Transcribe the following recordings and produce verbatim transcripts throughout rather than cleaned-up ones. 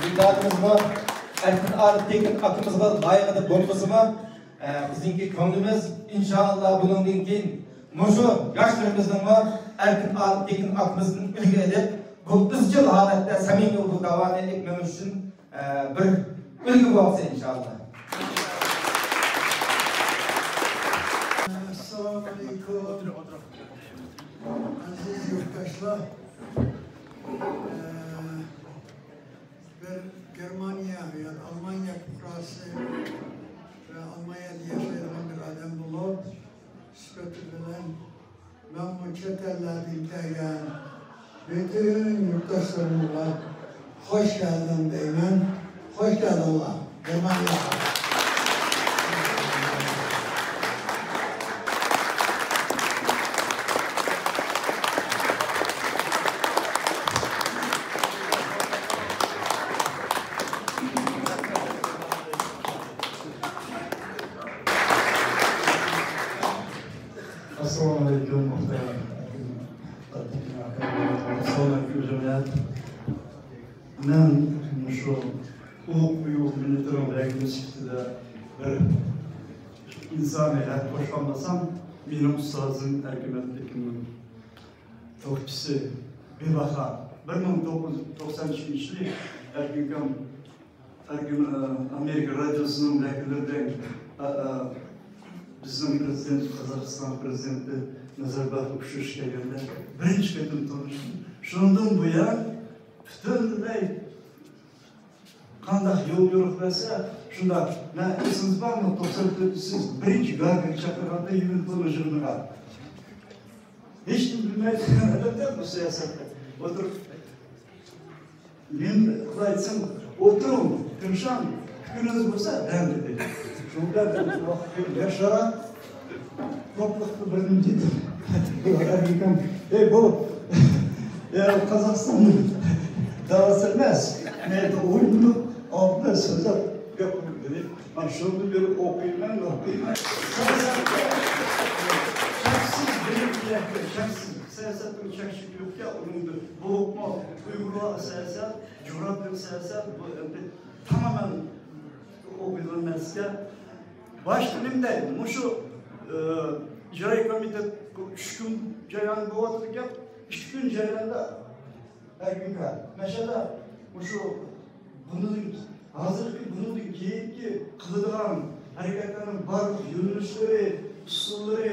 ئىجادىمىزمۇ ئەركىن ئارىپ تېكىن ئاكىمىزغا لايىقىدا بولمىسىمۇ، ئە، بىزنىڭكى كۆڭلىمىز، ئىنشائاللا، بۇنىڭدىن كېيىن مۇشۇ ياشلىرىمىزنىڭمۇ ئەركىن ئارىپ تېكىن ئاكىمىزدىن ئۈلگە ئېلىپ، بۇ ئىزچىل ھالەتتە سەمىمىي بۇ داۋانى ئېلىپ مېڭىش ئۈچۈن، ئە، بىر ئۈلگە بولسا، ئىنشائاللا. ئەسسالامۇ ئەلەيكۇم، ئەزىز يۇرتداشلار. ئە، بىر گېرمانىيە يا ئالمانىيە پۇقراسى ۋە ئالمانىيەدە ياشايدىغان بىر ئادەم بولۇپ، سۈپىتى بىلەن مەنمۇ چەت ئەللەردىن كەلگەن پۈتۈن يۇرتداشلىرىمغا خوش كەلدىڭ دەيمەن. خوش كەلدىڭلار، گېرمانىيەگە. ئەسسالامۇ ئەلەيكۇم، مۇھتەرەم ئەسسالامۇ ئەلەيكۇم، جەمئىيەت. مەن مۇشۇ ئۇلۇغ ئۇيغۇر مىللىتىنىڭ رەھبىرى سۈپىتىدە بىر ئىنسانىي ھەق قوشقان بولسام، مېنىڭ ئۇستازىم ئەركىمەت تېكىننىڭ تۆھپىسى بىباھا. بىر مىڭ توققۇز يۈز توقسان ئۈچىنچى يىلى ئەركىنكام ئەركىن، ئە، ئامېرىكا رادىيوسىنىڭ ۋەكىللىرى بىلەن، ئە، ئە، بىزنىڭ پرېزىدېنت، قازاقىستان پرېزىدېنتى نازاربايېۋ ئۇچرىشىپ كەلگەندە بىرىنچى قېتىم تونۇشتۇم. شۇندىن بۇيان پۈتۈنلەي قانداق يول يورۇق بەرسە، شۇنداق. مەن، ئېسىڭىز بارمۇ، توقسان تۆتىنچى يىلى سىز بىرىنچى گاگىغا چاقىرغاندا يۈنىتون ژۇرنىغا. ھېچنېمە بىلمەيدىغان ئادەمدە بۇ سىياسەتتە ئولتۇرۇپ، نېمە قىلاي دېسەم، ئولتۇرۇڭ، تىڭشاڭ، پىكرىڭىز بولسا دەڭ دېدى. شۇنىڭ بىلەن ۋاقىت ياشا، توپلۇقتا بىر نېمە دېدىم. بۇ ئەركىم، ئەي، بۇ، يا، قازاقىستاننىڭ داۋاسى ئەمەس. مەن ئويلىنىپ، ئالدىدا سۆزلەپ گەپ قىلدىم دېدى. مانا شۇنى بىر ئوقۇيمەن، ئوقۇيمەن. سىياسەتتە شەكسىز بىلىم كېرەك، شەكسىز. سىياسەتنىڭ چەك-چېكى يوقكەن، ئۇنىڭ بولۇپمۇ ئۇيغۇرلارغا سىياسەت، جۇغراپىيەگە سىياسەت، بۇ ئەمدى تامامەن ئوخشىمايدىغان نەرسىكەن. باشتا نېمە دەي، مۇشۇ، ئى، ئىجرائىيە كومىتېت ئۈچ كۈن جەريان بولۇۋاتىدىكەن، ئىككى كۈن جەرياندا ئەركىنكا، مەشەدە مۇشۇ بۇنىڭدىن، ھازىرقى بۇنىڭدىن كېيىنكى قىلىدىغان ھەرىكەتلەرنىڭ بارلىق يۆنىلىشلىرى، ئۇسۇللىرى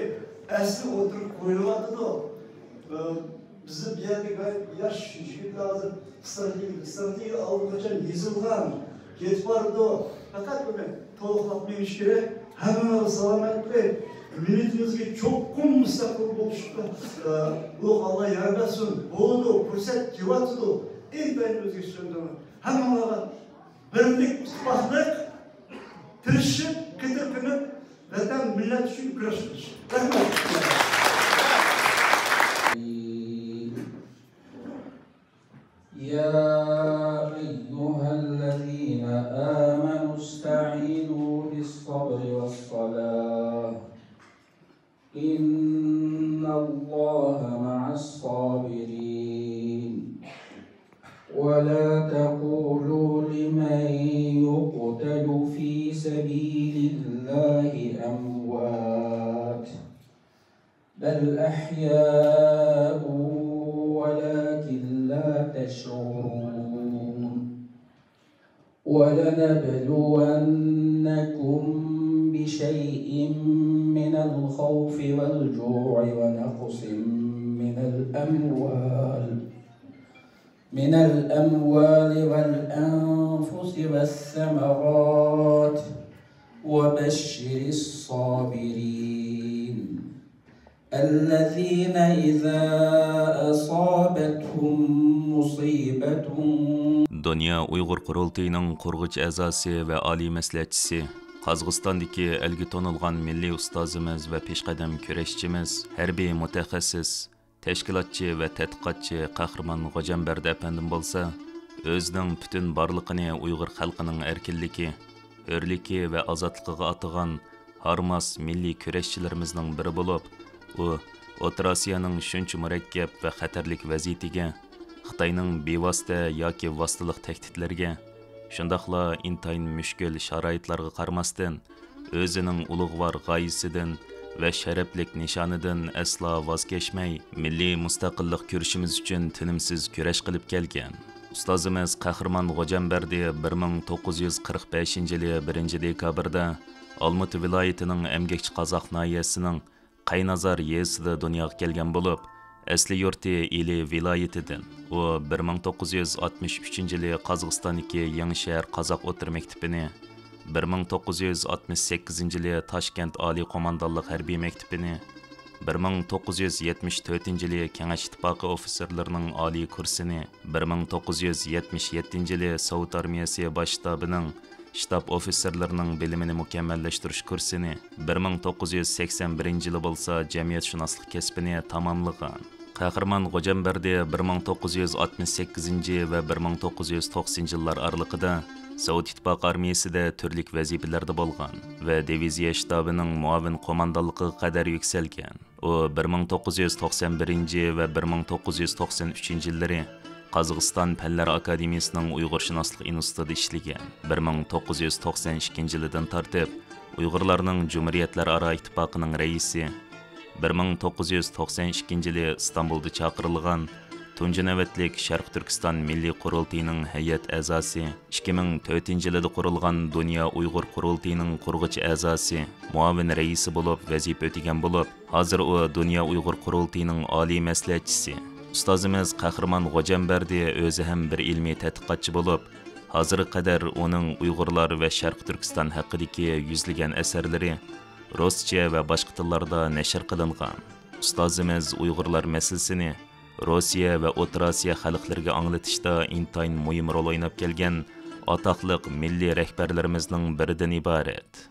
ئەسلى ئوتتۇرىغا قويۇلۇۋاتىدۇ. ئى، بىزنىڭ بۇ يەردە ياش يىگىتلەر ھازىر ئىستراتېگىيە، ئىستراتېگىيە ئاللىقاچان يېزىلغان، كېتىپ بارىدۇ. پەقەت بۇنى تولۇقلاپ مېڭىش كېرەك. ھەممىڭلارغا سالامەتلىك، مىللىتىمىزگە چوقۇم مۇستەقىل بولۇشقا، ئى، ئۇلۇغ ئاللا يار بەرسۇن. بولىدۇ، پۇرسەت كېلىۋاتىدۇ. ئىنتايىن ئۆزگىچە چۈشەندۈرىمەن. ھەممىڭلارغا بىرلىك، ئىتتىپاقلىق، تىرىشىپ، قېتىرقىنىپ، ۋەتەن، مىللەت ئۈچۈن كۈرەش قىلىش. رەھمەت. يا أيها الذين آمنوا استعينوا بالصبر والصلاة. إن الله مع الصابرين. ولا تقولوا لمن يقتل في سبيل الله أموات، بل أحياء ولكن لا تشعرون. ولنبلونكم بشيء من الخوف والجوع ونقص من الأموال، من الأموال والأنفس والثمرات، وبشر الصابرين. الذين إذا أصابتهم مصيبة. دۇنيا ئۇيغۇر قۇرۇلتىيىنىڭ قۇرغۇچى ئەزاسى ۋە ئالىي مەسلىھەتچىسى، قازاقىستاندىكى ئەلگە تونۇلغان مىللىي ئۇستازىمىز ۋە پېشقەدەم كۈرەشچىمىز، ھەربىي مۇتەخەسسىس، تەشكىلاتچى ۋە تەتقىقاتچى قەھرىمان غوجامبەردى ئەپەندىم بولسا، ئۆزىنىڭ پۈتۈن بارلىقىنى ئۇيغۇر خەلقىنىڭ ئەركىنلىكى، ھۆرلۈكى ۋە ئازادلىقىغا ئاتىغان ھارماس مىللىي كۈرەشچىلىرىمىزنىڭ بىرى بولۇپ، ئۇ ئوتتۇرا ئاسىيانىڭ شۇنچە مۇرەككەپ ۋە خەتەرلىك ۋەزىيىتىگە، خىتاينىڭ بىۋاسىتە ياكى ۋاسىتىلىق تەھدىتلىرىگە، شۇنداقلا ئىنتايىن مۈشكۈل شارائىتلارغا قارىماستىن، ئۆزىنىڭ ئۇلۇغۋار غايىسىدىن ۋە شەرەپلىك نىشانىدىن ئەسلا ۋاز كەچمەي، مىللىي مۇستەقىللىق كۈرىشىمىز ئۈچۈن تىنىمسىز كۈرەش قىلىپ كەلگەن. ئۇستازىمىز قەھرىمان غوجامبەردى بىر مىڭ توققۇز يۈز قىرىق بەشىنچى يىلى بىرىنچى دېكابىردا ئالمۇتا ۋىلايىتىنىڭ ئەمگەكچى قازاق ناھىيەسىنىڭ قاينازار يېزىسىدا دۇنياغا كەلگەن بولۇپ، ئەسلى يۇرتى ئىلى ۋىلايىتىدىن. ئۇ بىر مىڭ توققۇز يۈز ئاتمىش ئۈچىنچى يىلى قازاقىستاندىكى يېڭىشەھەر قازاق ئوتتۇرا مەكتىپىنى، بىر مىڭ توققۇز يۈز ئاتمىش سەككىزىنچى يىلى تاشكەنت ئالىي قوماندانلىق ھەربىي مەكتىپىنى، بىر مىڭ توققۇز يۈز يەتمىش تۆتىنچى يىلى كېڭەش ئىتتىپاقى ئوفىتسېرلىرىنىڭ ئالىي كۇرسىنى، بىر مىڭ توققۇز يۈز يەتمىش يەتتىنچى يىلى سوۋېت ئارمىيەسى باش شتابىنىڭ شتاب ئوفىتسېرلىرىنىڭ بىلىمىنى مۇكەممەللەشتۈرۈش كۇرسىنى، بىر مىڭ توققۇز يۈز سەكسەن بىرىنچى يىلى بولسا جەمئىيەتشۇناسلىق كەسپىنى تاماملىغان. قەھرىمان غوجامبەردى بىر مىڭ توققۇز يۈز ئاتمىش سەككىزىنچى ۋە بىر مىڭ توققۇز يۈز توقسىنىنچى يىللار ئارىلىقىدا سوۋېت ئىتتىپاقى ئارمىيەسىدە تۈرلۈك ۋەزىپىلەردە بولغان ۋە دىۋىزىيە شتابىنىڭ مۇئاۋىن قوماندانلىقىغا قەدەر يۈكسەلگەن. ئۇ بىر مىڭ توققۇز يۈز توقسان بىرىنچى ۋە بىر مىڭ توققۇز يۈز توقسان ئۈچىنچى يىللىرى قازاقىستان پەنلەر ئاكادېمىيىسىنىڭ ئۇيغۇرشۇناسلىق ئىنستىتۇتىدا ئىشلىگەن. بىر مىڭ توققۇز يۈز توقسان ئىككىنچى يىلىدىن تارتىپ ئۇيغۇرلارنىڭ جۇمھۇرىيەتلەر ئارا ئىتتىپاقىنىڭ رەئىسى، بىر مىڭ توققۇز يۈز توقسان ئىككىنچى يىلى ئىستانبۇلدا چاقىرىلغان تۇنجى نۆۋەتلىك شەرقىي تۈركىستان مىللىي قۇرۇلتىيىنىڭ ھەيئەت ئەزاسى، ئىككى مىڭ تۆتىنچى يىلىدا قۇرۇلغان دۇنيا ئۇيغۇر قۇرۇلتىيىنىڭ قۇرغۇچى ئەزاسى، مۇئاۋىن رەئىسى بولۇپ ۋەزىپە ئۆتىگەن بولۇپ، ھازىر ئۇ دۇنيا ئۇيغۇر قۇرۇلتىيىنىڭ ئالىي مەسلىھەتچىسى. ئۇستازىمىز قەھرىمان غوجامبەردى ئۆزى ھەم بىر ئىلمىي تەتقىقاتچى بولۇپ، ھازىرغا قەدەر ئۇنىڭ ئۇيغۇرلار ۋە شەرقىي تۈركىستان ھەققىدىكى يۈزلىگەن ئەسەرلىرى رۇسچە ۋە باشقا تىللاردا نەشر قىلىنغان. ئۇستازىمىز ئۇيغۇرلار مەسىلىسىنى روسىيە ۋە ئوتتۇرا ئاسىيا خەلقلىرىگە ئاڭلىتىشتا ئىنتايىن مۇھىم رول ئويناپ كەلگەن ئاتاقلىق مىللىي رەھبەرلىرىمىزنىڭ بىرىدىن ئىبارەت.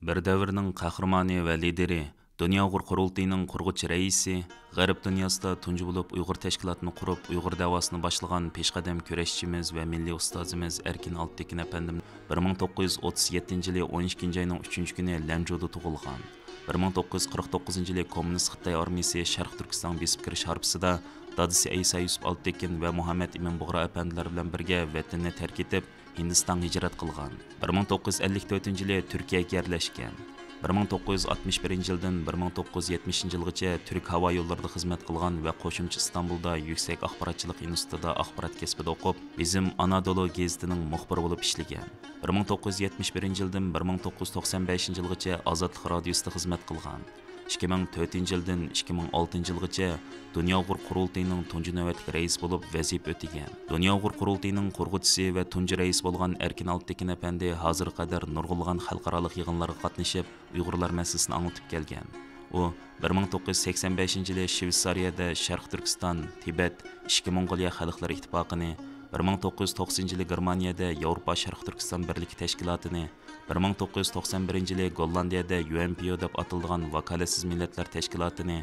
بىر دەۋرنىڭ قەھرىمانى ۋە لىدىرى، دۇنيا ئۇيغۇر قۇرۇلتىيىنىڭ قۇرغۇچى رەئىسى، غەرب دۇنياسىدا تۇنجى بولۇپ ئۇيغۇر تەشكىلاتىنى قۇرۇپ، ئۇيغۇر دەۋاسىنى باشلىغان پېشقەدەم كۈرەشچىمىز ۋە مىللىي ئۇستازىمىز ئەركىن ئالپتېكىن ئەپەندىم بىر مىڭ توققۇز يۈز ئوتتۇز يەتتىنچى يىلى ئون ئىككىنچى ئاينىڭ ئۈچىنچى كۈنى لەنجۇدا تۇغۇلغان. بىر مىڭ توققۇز يۈز قىرىق توققۇزىنچى يىلى كوممۇنىست خىتاي ئارمىيىسى شەرقىي تۈركىستانغا بېسىپ كىرىش ھارپىسىدا دادىسى ئەيسا يۈسۈپ ئالپتېكىن ۋە مۇھەممەد ئىمىن بۇغرا ئەپەندىلەر بىلەن بىرگە ۋەتىنىنى تەرك ئېتىپ، ھىندىستانغا ھىجرەت قىلغان. بىر مىڭ توققۇز يۈز ئەللىك تۆتىنچى يىلى تۈركىيەگە يەرلەشكەن. بىر مىڭ توققۇز يۈز ئاتمىش بىرىنچى يىلدىن بىر مىڭ توققۇز يۈز يەتمىشىنچى يىلغىچە تۈرك ھاۋا يوللىرىدا خىزمەت قىلغان ۋە قوشۇمچە ئىستانبۇلدا يۈكسەك ئاخباراتچىلىق ئىنستىتۇتىدا ئاخبارات كەسپىدە ئوقۇپ، بىزىم ئانادولۇ گېزىتىنىڭ مۇخبىرى بولۇپ ئىشلىگەن. بىر مىڭ توققۇز يۈز يەتمىش بىرىنچى يىلدىن بىر مىڭ توققۇز يۈز توقسان بەشىنچى يىلغىچە ئازادلىق رادىيوسىدا خىزمەت قىلغان. ئىككى مىڭ تۆتىنچى يىلدىن ئىككى مىڭ ئالتىنچى يىلغىچە دۇنيا ئۇيغۇر قۇرۇلتىيىنىڭ تۇنجى نۆۋەتلىك رەئىسى بولۇپ ۋەزىپە ئۆتىگەن. دۇنيا ئۇيغۇر قۇرۇلتىيىنىڭ قۇرغۇچىسى ۋە تۇنجى رەئىسى بولغان ئەركىن ئالپتېكىن ئەپەندى ھازىرغا قەدەر نۇرغۇنلىغان خەلقئارالىق يىغىنلارغا قاتنىشىپ، ئۇيغۇرلار مەسىلىسىنى ئاڭلىتىپ كەلگەن. ئۇ بىر مىڭ توققۇز يۈز سەكسەن بەشىنچى يىلى شۋېتسارىيەدە شەرقىي تۈركىستان، تىبەت، ئىچكى موڭغۇلىيە خەلقلىرى ئىتتىپاقىنى، بىر مىڭ توققۇز يۈز توقسىنىنچى يىلى گېرمانىيەدە ياۋروپا شەرقىي تۈركىستان بىرلىكى تەشكىلاتىنى، بىر مىڭ توققۇز يۈز توقسان بىرىنچى يىلى گوللاندىيەدە يۇ ئېن پى ئو دەپ ئاتىلىدىغان ۋاكالەتسىز مىللەتلەر تەشكىلاتىنى،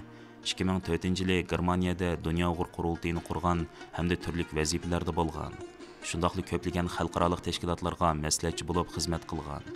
ئىككى مىڭ تۆتىنچى يىلى گېرمانىيەدە دۇنيا ئۇيغۇر قۇرۇلتىيىنى قۇرغان ھەمدە تۈرلۈك ۋەزىپىلەردە بولغان. شۇنداقلا كۆپلىگەن خەلقئارالىق تەشكىلاتلارغا مەسلىھەتچى بولۇپ خىزمەت قىلغان.